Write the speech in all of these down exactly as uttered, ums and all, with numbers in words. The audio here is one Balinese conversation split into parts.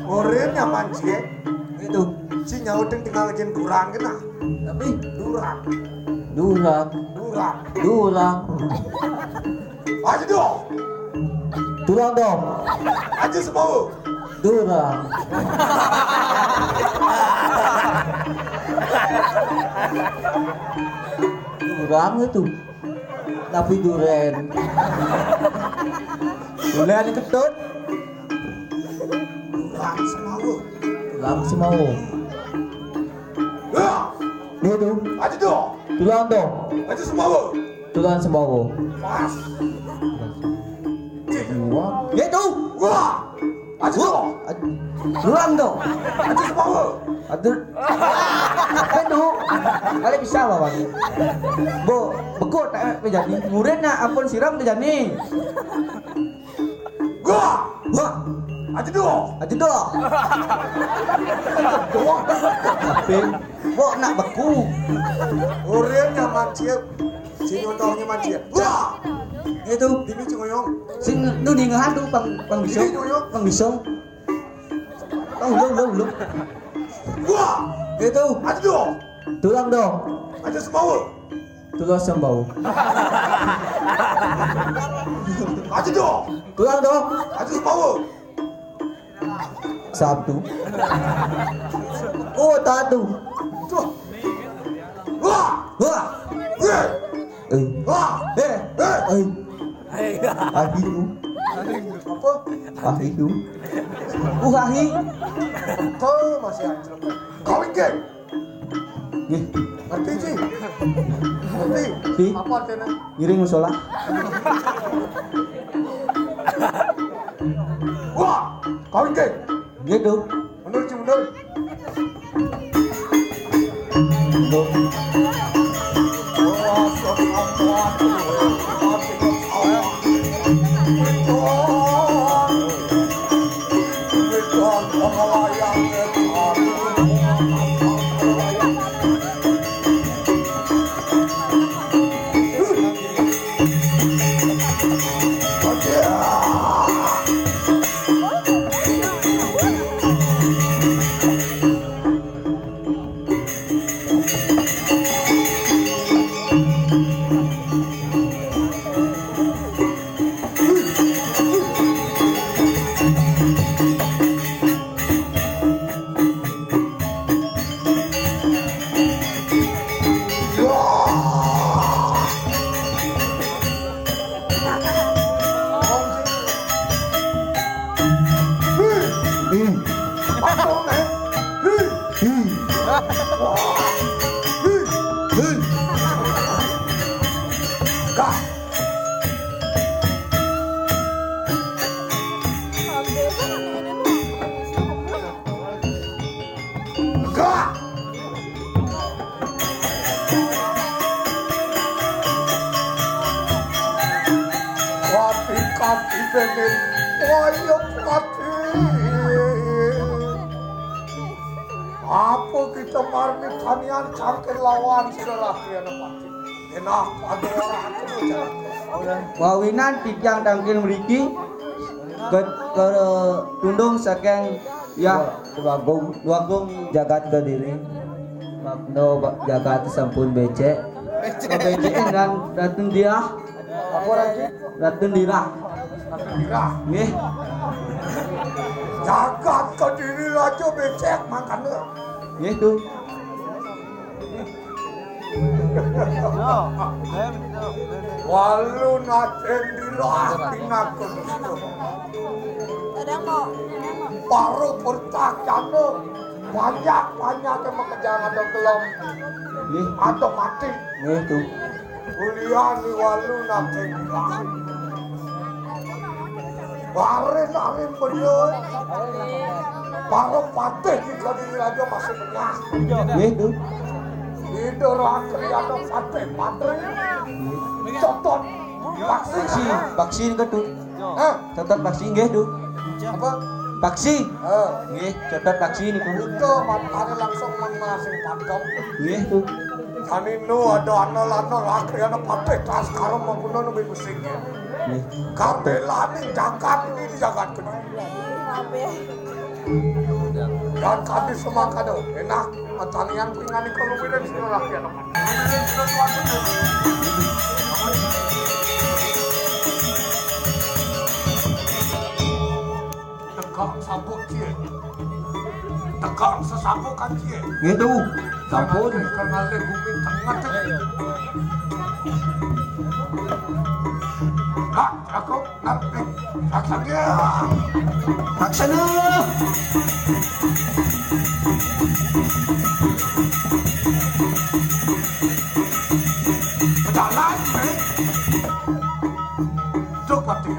Murid nyaman cie. Itu. Si nyaut yang tinggal ngejin durang kena. Tapi durang. Durang. Durang. Durang. Aja dong. Tulang dong. Aja semua. Durang. Durang itu. Tapi duren. Duren ketut. Tulang sembawa. Tulang sembawa. Ya. Dia tu. Aja tu. Tulang tu. Aja sembawa. Tulang sembawa. Pas. Dia tu. Wah. Aja tu. Tulang tu. Aja sembawa. Aduh. Apa tu? Kali bisa lawan. Bo, bekut tak jadi. Murid nak ampun siram tak jadi. Wah. Wah. Aja doa. Aja doa. Doa. Tapi bo nak beku. Orang yang mancip. Si nyontohnya mancip. Wah. Itu. Ini cenguyong. Sing tu di ngadu pang pang bisong. Ini cenguyong. Pang bisong. Pang ulung ulung ulung. Wah. Itu. Aja doa. Tulang dong. Aja sembawa. Tulang sembau. Aja dong. Tulang dong. Aja sembawa. Sabtu. Oh, tatu. Tuh. Wah. Wah. Eh. Eh. Wah. Eh. Eh. Eh. Ahiu. Apa? Ahiu. Uhahi. Kau masih anjlok. Kau inggih. Nggih. Ngerti, Ci? Ngerti? Ci? Apa artinya? Ngiring musola. Wah, kau inggih. Nggih, Duk. Mundur, Ci, mundur. Duk. Gerak. Wati kati bening wayah kati. Apa kita marmi tanian cangkir lawan sira Rakriyana Pati? Genah pada ora aku jalan. Wawinan titiang tangkil mriki ke, ke tundung saking ya Dwagung, Dwagung jagat Kediri. Makna ba-, jagat sampun becek. Becek dan Ratun Dirah. Apa, Raji? Ratun Dirah. Ratun Dirah. Nggih. Jagat Kediri raja becek makanya. Nggih, tuh. Walu nacen dilah pinakun. Paro pertakyana banyak-banyak yang makejang ada kelem. Nggih. Ada mati. Nggih, tuh. Kuliah ni walu nacen dilah. Baris arim beliau. Para patih di Kediri raja masih benyah. Nggih, tuh. Ida Rakri ada patih, patih. Cotot. Paksi. Paksi, paksi ni ketu. Hah? Cotot paksi nggih, tuh. Apa? Paksi. Eh. Nggih, cotot paksi ni, tuh. Udah, matanya langsung mengenal sing padam. Nggih, tuh. Jani nu ada ana lana Rakri ana patih tas karo mampuna nu musik ya. Nggih. Kambelane jagat ini di jagat gede. Dan kami semangkana enak pertanian pingani kalau beda di sini rakyat. Tegang sabuk cie. Tegang sesabukan cie. Gitu. Sampun. Karena le gumi tengah cie. Hah, aku ngerti. Laksana. Laksana. Jalan, eh. Duk, pati.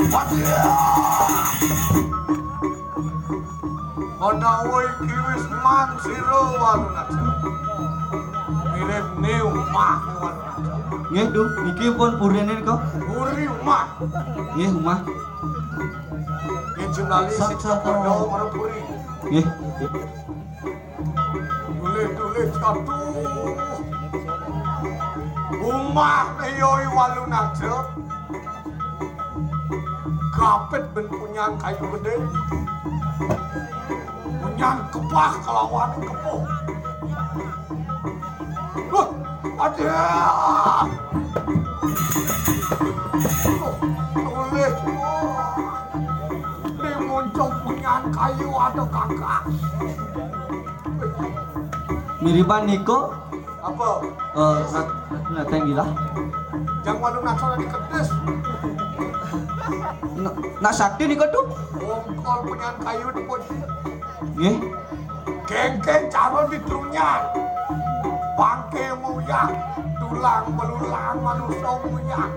Pati. Ana woi kiwis man sira Walunata. Mirip ni umah Walunata. Nggih, Duh, niki pun purine nika. Puri umah. Nggih, umah. Nggih, jumlali sik padha marang puri. Nggih. Tulis-tulis, aduh. Umah yoi Walunata. Kapit ben punyan kayu gedhe. Punyan kepah kelawan kepuh. Wah, aduh. Tulis. Wah. Di muncung punyan kayu ada kakak. Miriban niko. Apa? Eh, nak, nak tenggilah. Jang Walunata dikedes. Nak, nak sakti niko tuh. Bongkol punyan kayu dipun. Nggih. Kengkeng cara ditrunyan. Bangke muyah, tulang belulang manusa muyah.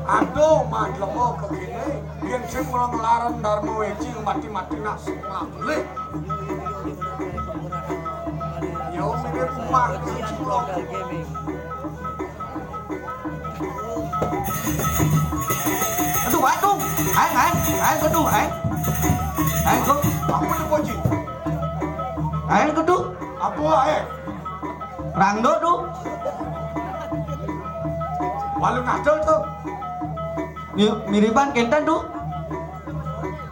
Aduh, madlema kekene, yen sing mula nglarang Dharma Weji mati-mati nak sing ngabelih. Yo, mirip umah sing mula. Aduh, aduh. Aeng, aeng, aeng, aduh, aeng. Aeng, kok. Apa ni, Poji? Aeng, aduh. Apa, eh? Rangdo, duh. Walunata tuh. Mi-, miriban kenten, duh.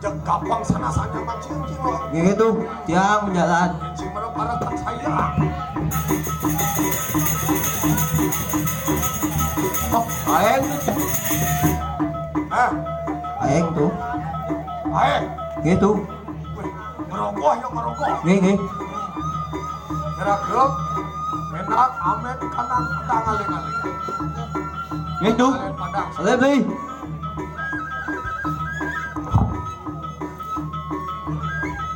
Jek gampang sana-sana macam cing, loh. Nggih, tuh. Tiang jalan. Cing mana parakan saya. Oh, aeng. Eh. Aeng, tuh. Aeng. Nggih, tuh. Wih, ngerogoh ya, ngerogoh. Nggih, nggih. Kira-kira enak amet kanang petang aling-aling. Nggih, duh. Alit padang. Alit, Bli.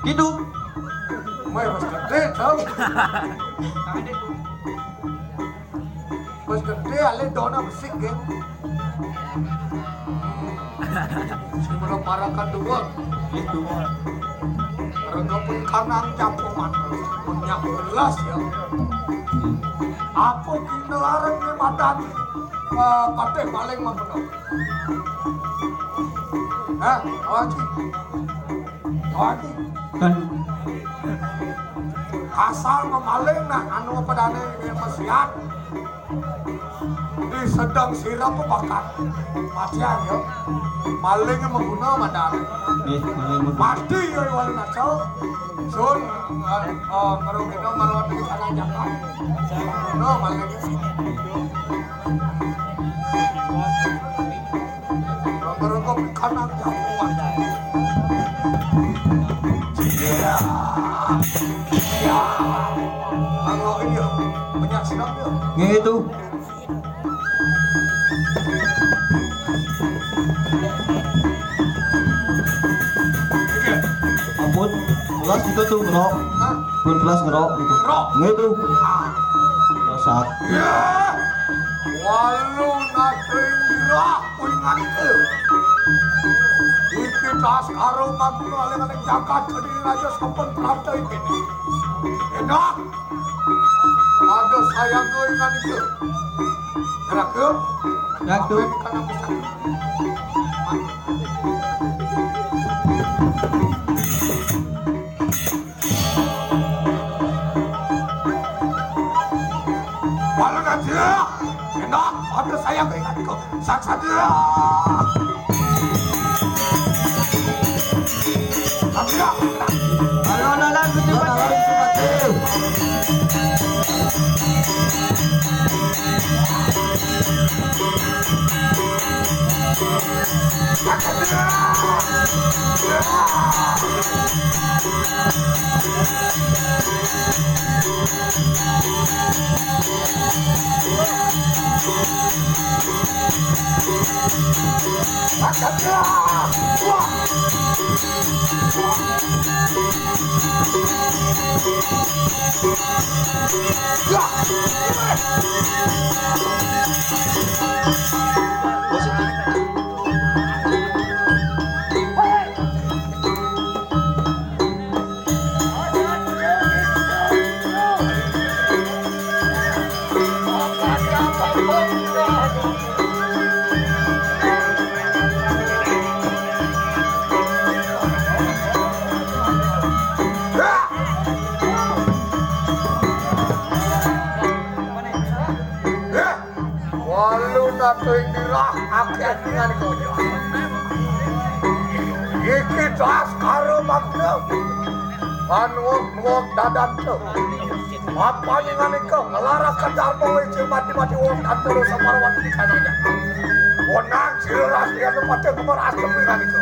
Gitu. Wih, pas gede, tau. Wis gedhe ale dona besik, nggih. Sing mula parakan dhuwur. Itu. Rega pun kanang nyapu mata. Pun nyapu belas ya. Apa ki ngelarang ne madan, eh, patih maling mangkono? Hah? Awaji. Awaji. Kan. Asal memaling nah anu padane ing mesiat. Di sedang sirep bakat. Matian ya. Maling mengguna madane. Nggih, maling mengguna. Mati ya Iwan Naco. Sun, eh, eh, ngerung kita marwati sana jakat. No, maling. Mereka kanan jamuan. Iya. Iya. Kalau ini ya, penyaksian ya. Nggih, itu. Oke. Ampun, belas itu tuh, Bro. Hah? Pun belas, Bro. Bro. Nggih, itu. Ah. Belas. Ya. Walu nasring dirah. Kuwi nganti. Iki tas karo makula aling-aling jagat Kediri Raja sampun prapta iki. Enak. Ada sayang kuwi nganti. Enak, Ratu. Apa yang kana pesan? Walu Raja. Kenang, ada sayang ke ingat ko. Sang Satria. Satria. Ayo, lalan, Gusti Patih. Walu natu ing dirah akeh dengan konyol. Iki das karo makna. Panuwuk-nuwuk dadan tu. Apa ning anika ngelaraken dharma wiji mati-mati wong tanpa dosa marwati kananya. Wenang sira ras liyan pati kemar asem ning anika.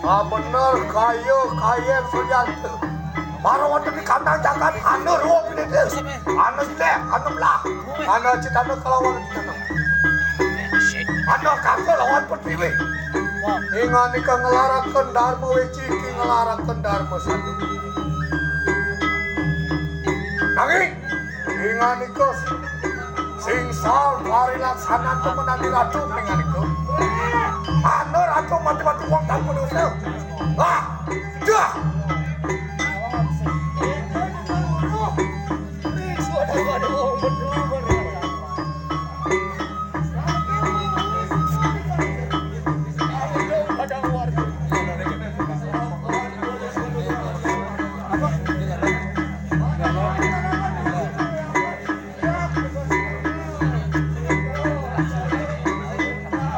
Ah, bener, kaya, kaya, Suryanta. Para wonten di kandang jagat, anu ruwet pinitih, anu sleh, anu melah, anu citana kelawan citana. Anu kanggo lawan pertiwi. Inganika ngelaraken dharma wiji, iki ngelaraken dharma satu. Nanging, inganika sing sal parilaksanan temenan di ratu, inganika. Anu ratu mati-mati wong tanpa dosa. Wah, dah.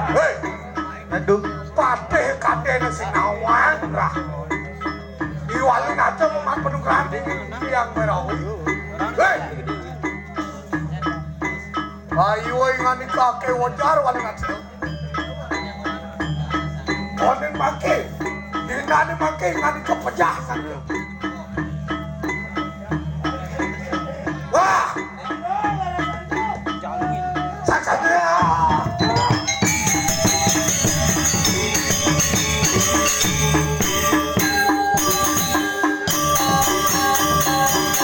Hei, aduh, patih kadene sing nawang, Rah. Iwali ngaca memat penugrahan tiang merawi. Hei. Ayo, inganika ake wajar wali ngaca. Koning mangke, dinane mangke nganika pejah sangke. Wah! Sang Satria!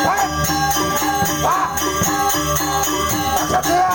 Wah! Wah! Sang Satria!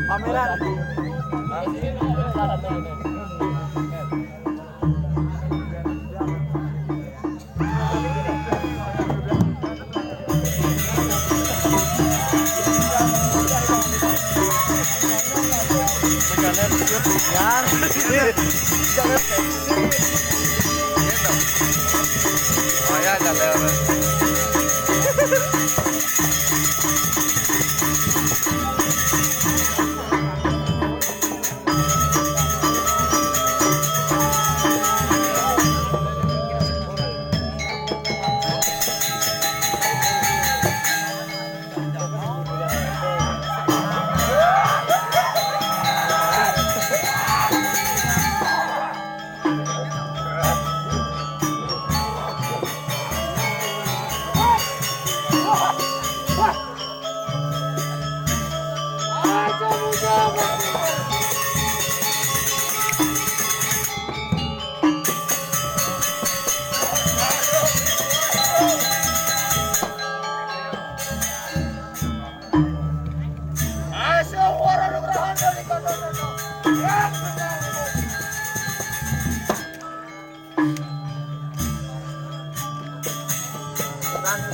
Pameran.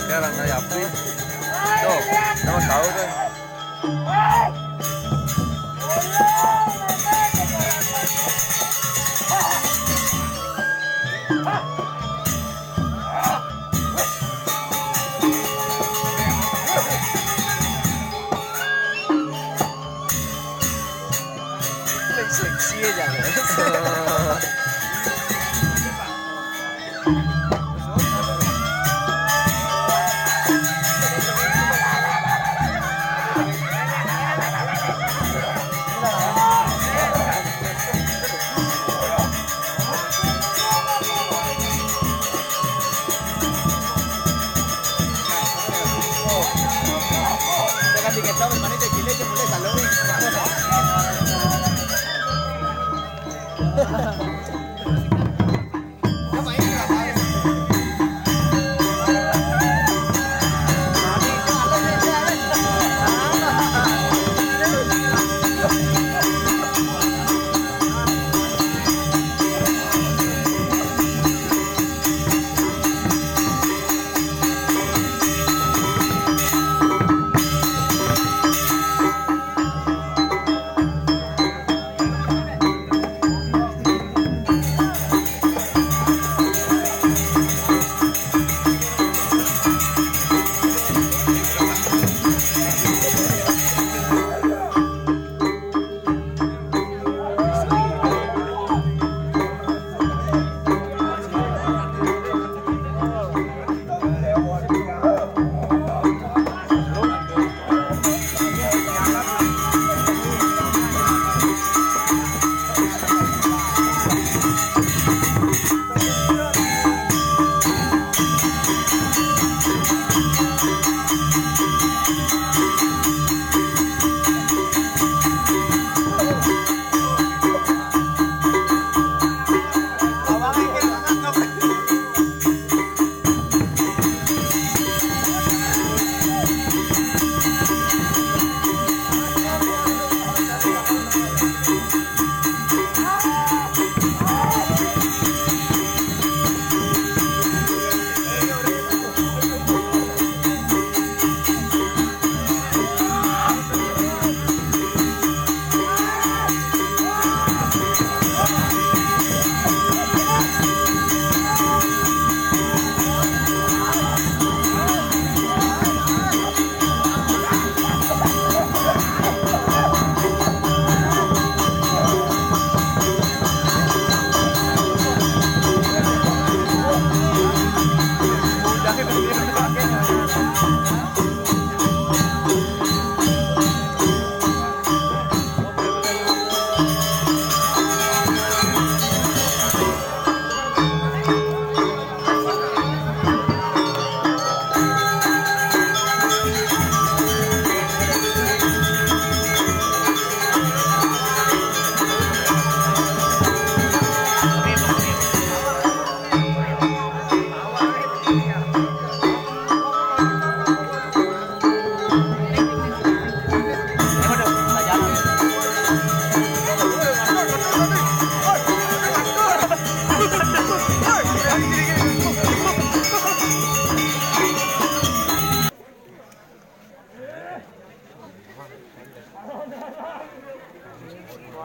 Sekarang naik api. Tuh, nama tahu tuh. Seksi aja.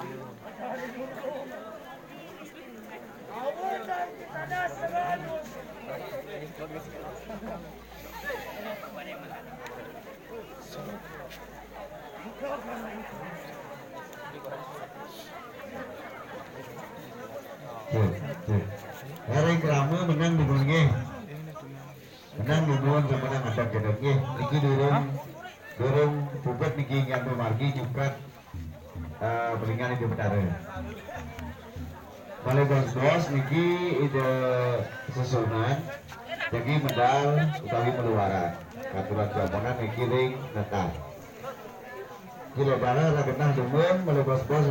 Cek, cek. Ring krama menang dumun nggih. Menang dumun sampun ngadeg-gedeg nggih. Niki durung, durung puput niki, nyampe margi nyukat, eh, belingan Ida Betara. Malih bos-bos niki Ida sesuunan, jagi medal utawi meluaran. Katuran jamunan niki ring netar. Kira-kira ra genah dumun, malih bos-bos